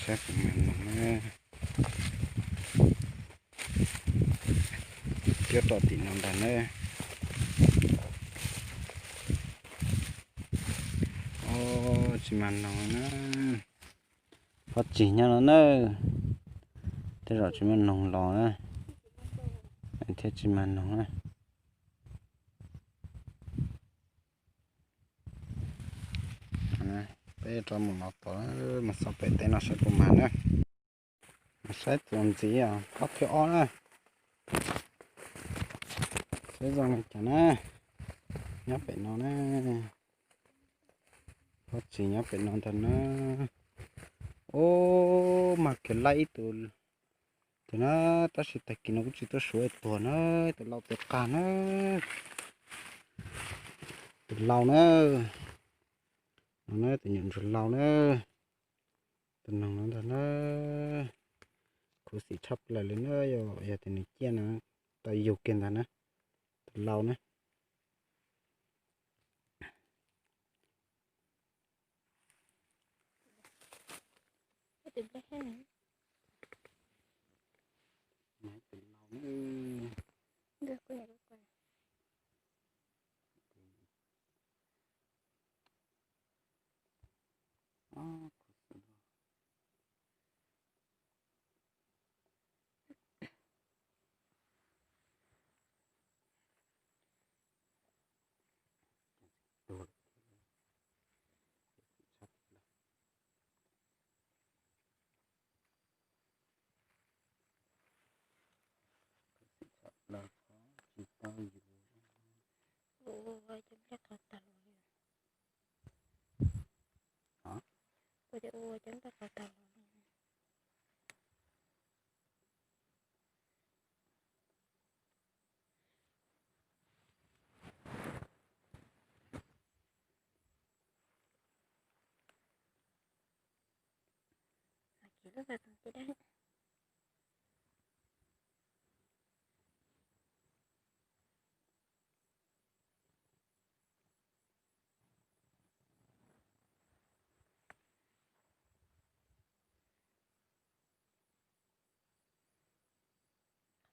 Tab sis mas noog na, cov rau tim no ntag na. Os, tsis mag noog na. Pob tsis nyob no na. Tej zaum tsis muaj noog los na, thiaj tsis mag noog na. Peb rov mus no tom, mus xauj pem teb no saib puas mag na. Saib txuas ntxiv os, ob thib ob na. Saib zoo li cas na. Nyob pem no na. Pob tsis nyob pem no ntag na. Ub, mag kiag laij ib tug. Tus na, tab sis tag kis no kuj tsis tuaj suav tuag na, tus lau tus qag na. Tus lau na. No na, tus nyuam ntsuag lau na. Tus noog no ntag na. Khuv xim tshaj plaws li na, yog, yog tias nws ciaj no, tau yug kiag ntag na. Tus lau na. Ua cov nplej qau tag los li. Ua cov, ua cov nplej qau tag los li. Ces lub pas tog ces dab.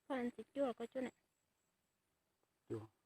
Koj ntxiv cuaj los koj cuaj na? Cuaj.